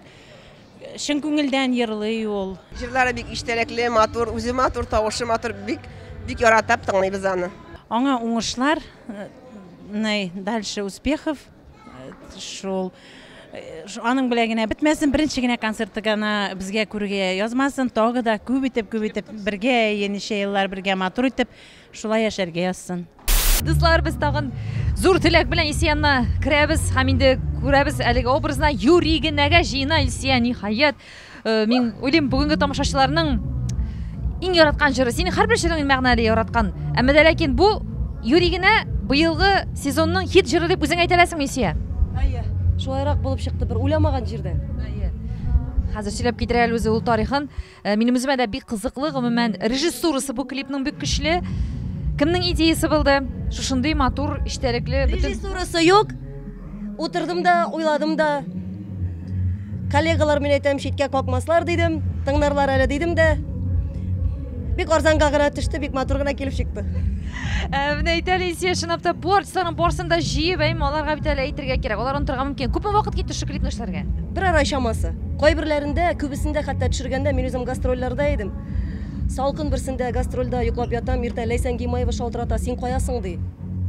чын күңелдән йырлый ул. Җырлары бик иштәлекле, матур, үзе матур, тавышы матур, бик бик яратып тыңлыйбыз аны. Аңа уңышлар, дальше успехов, шул. Аның белән генә бетмәсен, беренче генә концерты гына безгә күрергә язмасын, тагы да күп итеп, күп итеп бергә, ничә еллар бергә матур итеп шулай яшәргә язсын. Дуслар, без тагын зур теләк белән Илсөяне керәбез һәм инде күрәбез әлеге образына юри генәгә җыена Илсөя, ниһаять. Мин уйлыйм, бүгенге тамашачыларның иң яраткан җыры, синең һәрбер җырың мәгънәле яраткан. Әмма дә ләкин бу юри генә быелгы сезонның хит җыры дип үзең әйтә аласыңмы, Илсөя? Әйе. Шулайрак булып чыкты, бер уйламаган җирдән. Әйе. Хәзер сөйләп китерә әле үзе ул тарихын. Минем үземә дә бик кызыклы, гомумән, режиссурасы бу клипның бик көчле. Кемнең идеясы булды? Шушындый матур, эчтәлекле бөтен Режиссурасы юк. Утырдым да, уйладым да. Коллегалар мин әйтәм, читкә какмаслар дидем, тыңларлар әле дидем дә. Бик арзанга гына төште, бик матур гына килеп чыкты. Менә әйтә әле, Илсөя, чынлап та бу артистларның барысын да җыеп, әйме, аларга бит әле әйтергә кирәк. Алар онытырга мөмкин. Күпме вакыт китте шушы клипны эшләргә? Бер ай чамасы. Кайберләрендә, күбесендә хәтта төшергәндә мин үзем гастрольләрдә идем. Салкын берсендә гастрольдә йоклап ятам, иртә Ләйсән Гимаева шалтырата, син каясың ди.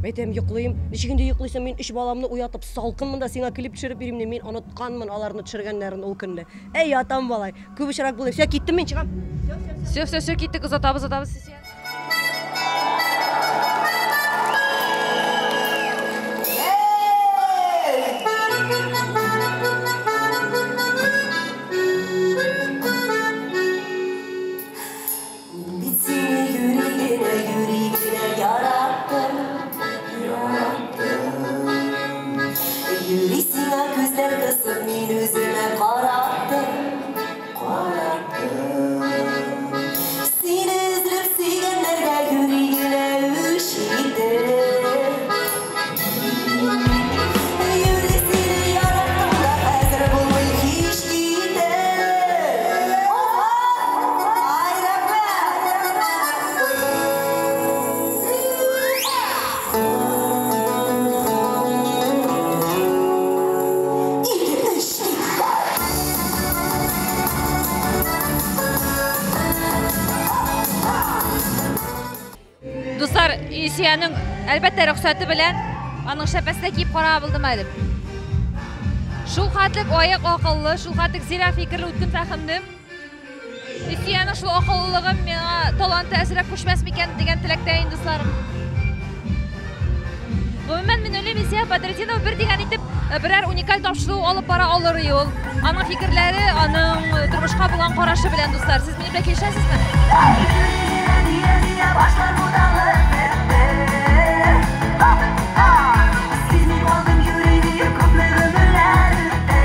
Әйтәм, йоклыйм. Ничек инде йоклыйсың, мин өч баламны уятып, салкын монда сиңа клип төшереп бирим ди. Мин онытканмын аларны төшергәннәрен ул көнне. Әй, ятам балай. Күп очрак булды. Всё, киттем мин, чыгам. Всё, всё, всё, киттек, озатабыз, озатабыз. Дуслар, Илсөянең әлбәттә рөхсәте белән аның шәпәсенә киеп карап булдым әле. Шул хәтлек аяк акыллы, шул хәтлек зирәк фикерле, үткен фәһемле. Илсөянең шул акыллылыгы миңа таланты әзрәк күчмәс микән дигән теләктә инде, дусларым. Гомумән, мин уйлыйм, Илсөя Бәдретдинова бер дигән итеп э, берәр уникаль тапшыру алып бара алыр и ул. Аның фикерләре, аның э, тормышка булган карашы белән, дуслар. Сез минем белән килешәсезме? Башлар буталып бетте. Сизми калдым юри, күпме гомерләр үтте.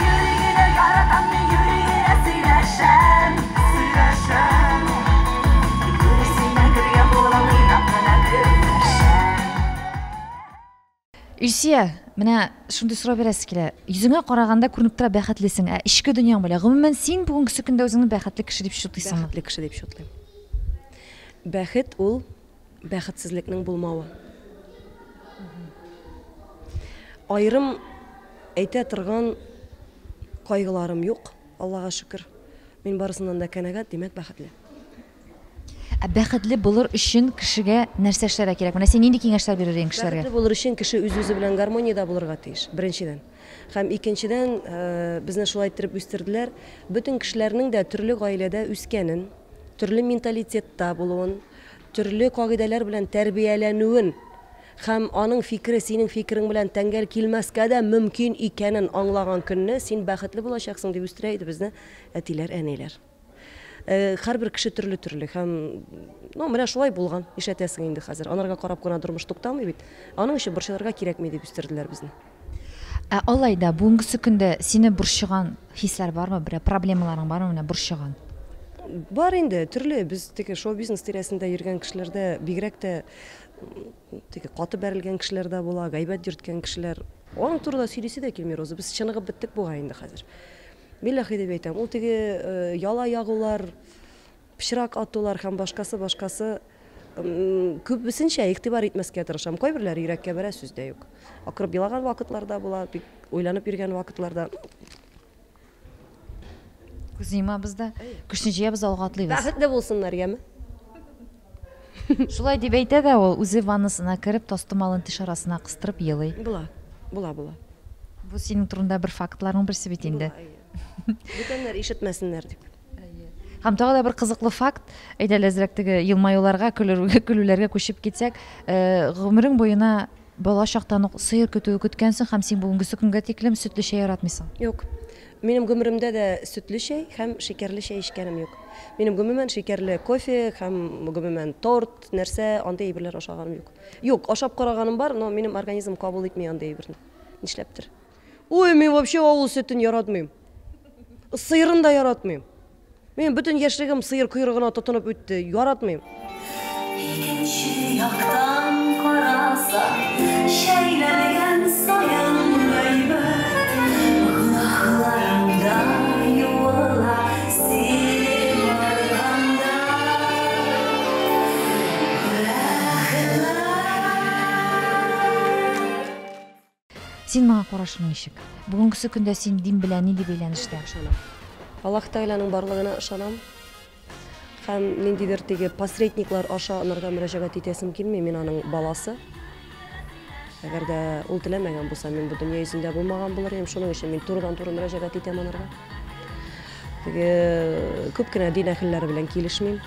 Юри генә яратам мин, юри генә сөйләшәм, сөйләшәм. Юри синнән көлгән булам, уйнап кына көлешәм. Илсөя, менә шундый сорау бирәсе килә. Йөзеңә караганда күренеп тора бәхетлесең, ә эчке дөньяң белән. Гомумән, син бүгенгесе көндә үзеңне бәхетле кеше дип чутлыйсыңмы? Бәхетле кеше дип чутлыйм. Бәхет ул бәхетсезлекнең булмавы. Аерым әйтә торган кайгыларым юк, Аллага шөкер. Мин барысыннан да канәгать, димәк, бәхетле. Ә бәхетле булыр өчен кешегә нәрсә эшләргә кирәк? Менә син нинди киңәшләр бирер идең кешеләргә? Бәхетле булыр өчен кеше үз-үзе белән гармониядә булырга тиеш, беренчедән. Һәм икенчедән, э, безне шулай иттереп үстерделәр, бөтен кешеләрнең дә төрле гаиләдә үскәнен, төрле менталитетта булуын, төрле кагыйдәләр белән тәрбияләнүен һәм аның фикере синең фикерең белән тәңгәл килмәскә дә мөмкин икәнен аңлаган көнне син бәхетле булачаксың дип үстерә иде безне әтиләр, әниләр. Э, һәрбер кеше төрле-төрле һәм ну, менә шулай булган, нишләтәсең инде хәзер. Анарга карап кына тормыш туктамый бит. Аның өчен борчылырга кирәкми дип үстерделәр безне. Ә алай да бүгенгесе көндә сине борчыган хисләр бармы? Берәр проблемаларың бармы менә борчыган? Бар инде, төрле. Без теге шоу-бизнес тирәсендә йөргән кешеләрдә бигрәк тә теге каты бәрелгән кешеләр дә була, гайбәт йөрткән кешеләр. Аның турында сөйлисе дә килми, Роза. Без чыныгып беттек бугай инде хәзер. Билләхи дип әйтәм, ул теге э, яла ягулар, пычрак атулар һәм башкасы башкасы күбесенчә игътибар итмәскә тырышам. Кайберләре йөрәккә бәрә, сүз дә юк. Акырып елаган вакытлар да була, бик уйланып йөргән вакытлар да. Күз йомабыз да, көчне җыябыз, алга атлыйбыз. Бәхетле булсыннар, яме. Шулай дип әйтә дә ул, үзе ваннасына кереп, тастымалын теш арасына кыстырып елый. Була, була, була. Бу синең турында бер фактларның берсе бит инде. Бүтәннәр ишетмәсеннәр дип. Һәм тагы да бер кызыклы факт, әйдә әле әзрәк теге елмаюларга, көлүләргә күчеп китсәк, э, гомерең буена бала чактан ук сыер көтүе көткәнсең һәм син бүгенгесе көнгә тиклем сөтле чәй яратмыйсың. Юк. Минем гомеремдә дә сөтле чәй һәм шикәрле чәй эчкәнем юк. Минем гомумән шикәрле кофе һәм гомумән торт, нәрсә, андый әйберләр ашаганым юк. Юк, ашап караганым бар, но минем организм кабул итми андый әйберне. Нишләптер. Ой, мин вообще авыл сөтен яратмыйм. Сыерын да яратмыйм. Минем бөтен яшьлегем сыер койрыгына тотынып үтте. Яратмыйм. Икенче яктан карасаң, шәйләнгән саен гайбәт, гөнаһларың да юыла син барганда. Рәхмәт. Син моңа карашың ничек? Бүгенгесе көндә син дин белән нинди бәйләнештә? Ышанам. Аллаһ Тәгаләнең барлыгына ышанам. Һәм ниндидер теге посредниклар аша анарга мөрәҗәгать итәсем килми, мин аның баласы. Әгәр дә ул теләмәгән булса, мин бу дөнья йөзендә булмаган булыр идем. Шуның өчен мин турыдан-туры мөрәҗәгать итәм анарга. Теге күп кенә дин әһелләре белән килешмим.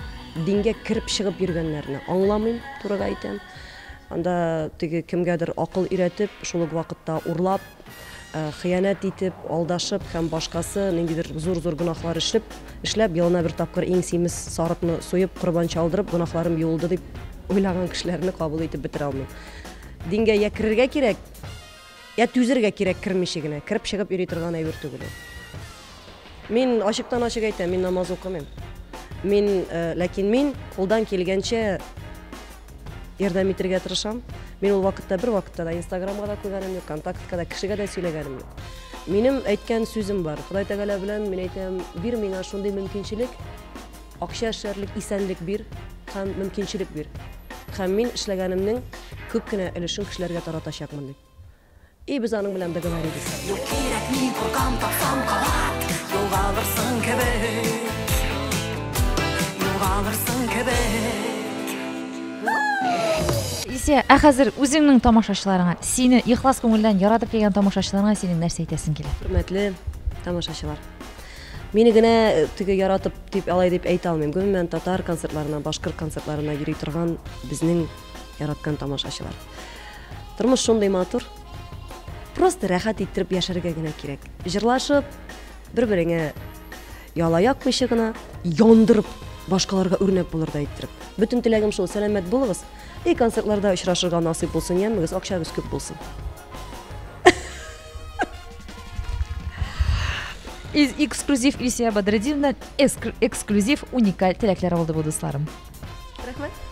Дингә кереп чыгып йөргәннәрне аңламыйм, турыга әйтәм. Анда теге кемгәдер акыл өйрәтеп, шул ук вакытта урлап, э, хыянәт итеп, алдашып һәм башкасы ниндидер зур-зур гөнаһлар эшләп, эшләп, елына бер тапкыр иң симез сарыкны суеп, корбан чалдырып, гөнаһларым юылды дип уйлаган кешеләрне кабул итеп бетерә алмыйм. Дингә я керергә кирәк, я түзергә кирәк кермичә генә. Кереп чыгып йөри торган әйбер түгел ул. Мин ачыктан-ачык әйтәм, мин намаз укымыйм. Мин, э, ләкин мин кулдан килгәнчә ярдәм итергә тырышам. Мин ул вакытта бер вакытта да Инстаграмга да куйганым юк, Контактка да, кешегә дә сөйләгәнем юк. Минем әйткән сүзем бар. Ходай Тәгалә белән мин әйтәм, бир миңа шундый мөмкинчелек, акча эшләрлек исәнлек бир һәм мөмкинчелек бир. Һәм мин эшләгәнемнең күп кенә өлешен кешеләргә таратачакмын дип. И без аның белән договорились. Юк кирәкми, куркам, тапсам кабат, югалырсың кебек. Югалырсың кебек. Илсөя, ә хәзер үзеңнең тамашачыларыңа, сине ихлас күңелдән яратып килгән тамашачыларыңа синең нәрсә әйтәсең килә? Хөрмәтле тамашачылар. Мине генә э, теге яратып дип алай дип әйтә алмыйм. Гомумән татар концертларына, башкорт концертларына йөри торган безнең Яраткан тамашачылар. Тормыш шундый матур. Просто рәхәт иттереп яшәргә генә кирәк. Җырлашып, бер-береңә яла якмыйча гына, яндырып, башкаларга үрнәк булырдай иттереп. Бөтен теләгем шул, сәламәт булыгыз. И концертларда очрашырга насыйп булсын, янмыгыз, акчагыз күп булсын. Из эксклюзив Илсөя Бәдретдиновна эксклюзив уникаль теләкләр булды бу, дусларым. Рәхмәт.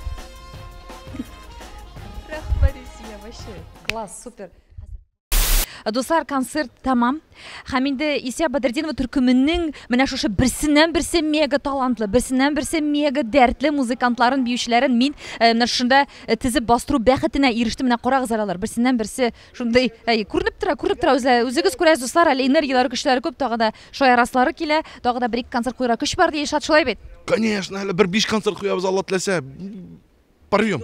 Рәхмәт, Илсөя, вообще. Класс, супер. Дуслар, концерт тәмам. Һәм инде Илсөя Бәдретдинова төркеменең менә шушы берсеннән берсе мега талантлы, берсеннән берсе мега дәртле музыкантларын, биючеләрен мин э, менә шушында э, тезеп бастыру бәхетенә ирештем. Менә карагыз әле алар, берсеннән берсе шундый, әй, күренеп тора, күренеп тора үзләре. Үзегез күрәсез, дуслар, әле энергияләре, көчләре күп, тагы да шаяраслары килә, тагы да бер-ике концерт куярга көч бар, ди Илшат, шулай бит? Конечно, әле бер биш концерт куябыз, Алла теләсә. Порвем.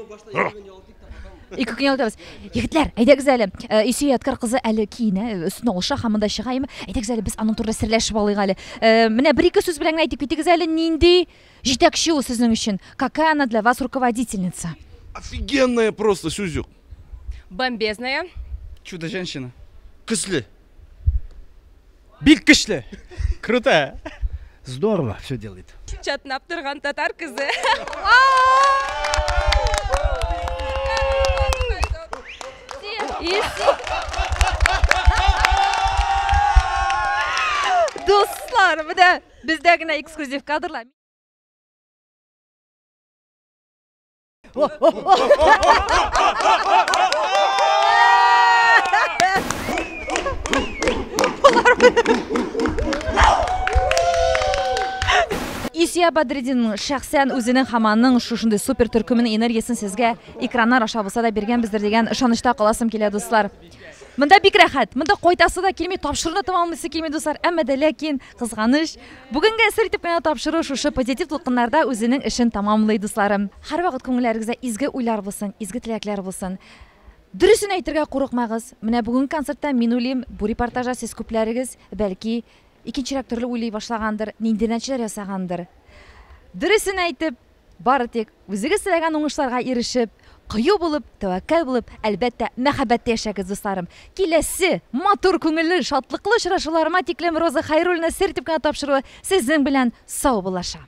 Ике көн ял итәбез. Егетләр, әйдәгез әле. Э, Илсөя Ядкәр кызы әле киенә, э, өстен алыша һәм монда чыга. Әйме? Әйдәгез әле без аның турында серләшеп алыйк әле. Э, менә бер-ике сүз белән генә әйтеп китегез әле, нинди җитәкче ул сезнең өчен? Какая она для вас руководительница? Офигенная просто, сүз юк. Бомбезная. Чудо-женщина. Көчле. Бик көчле. Крутая. Здорово все делает. Чатнап торган татар кызы. Дуслар, менә бездә генә эксклюзив кадрлар. Илсөя Бәдретдинның шәхсән үзенең һәм аның шушындый супер төркеменең энергиясен сезгә экраннар аша булса да биргәнбездер дигән ышанычта каласым килә, дуслар. Монда бик рәхәт. Монда кайтасы да килми, тапшыруны тәмамлыйсы килми, дуслар. Әмма дә ләкин кызганыч, бүгенге әсәр итеп кенә тапшыру шушы позитив дулкыннарда үзенең эшен тәмамлый, дусларым. Һәрвакыт күңелләрегездә изге уйлар булсын, изге теләкләр булсын. Дөресен әйтергә курыкмагыз. Менә бүгенге концертта, мин уйлыйм, бу репортажда сез күпләрегез, бәлки, икенчерәк төрле уйлый башлагандыр, нинди нәтиҗәләр ясагандыр. Дөресен әйтеп, Бары тик үзегез теләгән уңышларга ирешеп, кыю булып, тәвәккәл булып, әлбәттә, мәхәббәттә яшәгез, дусларым. Киләсе, матур, күңелле, шатлыклы очрашуларыма тиклем Роза Хәйруллина сер итеп кенә тапшыруы сезнең белән саубуллаша.